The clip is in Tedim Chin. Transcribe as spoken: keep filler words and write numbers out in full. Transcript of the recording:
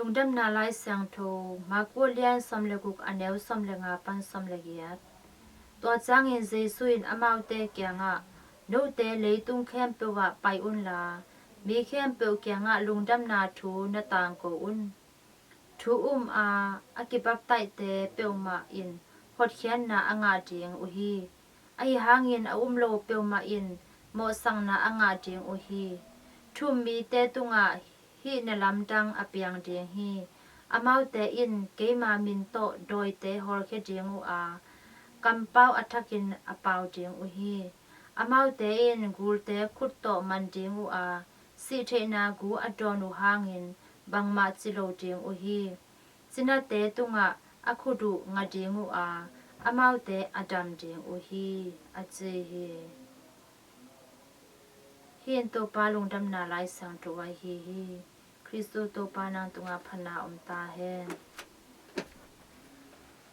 Lungdamna Lai Siangtho, Marku a lian sawm le guk, a neu sawm le nga pan sawm le giat. Tua ciangin Jesu in amaute kiangah, "Note leitung khempeuh ah pai unla, mi khempeuh kiangah lungdamna thu na tangko un. Thu um a, a kibaptaihte peuhmah in hotkhiatna a ngah ding uh hi. Ahi hangin a um lo peuhmah in mawhsakna a ngah ding uh hi. Thu um mite tungah hih na lamdang a piang ding hi. Amaute in keima min tawh dawite hawlkhia ding uh a, kampau a thakin a pau ding uh hi. Amaute in gulte khut tawh man ding uh a, sih theihna gu a dawn uh hangin bangmah ci lo ding uh hi. Cinate tungah a khut uh nga ding uh a, amaute a dam ding uh hi," a ci hi. Hih in Topa Lungdamna Lai Siangtho ahi hi. Khristu Topa, nang tungah phatna om ta hen.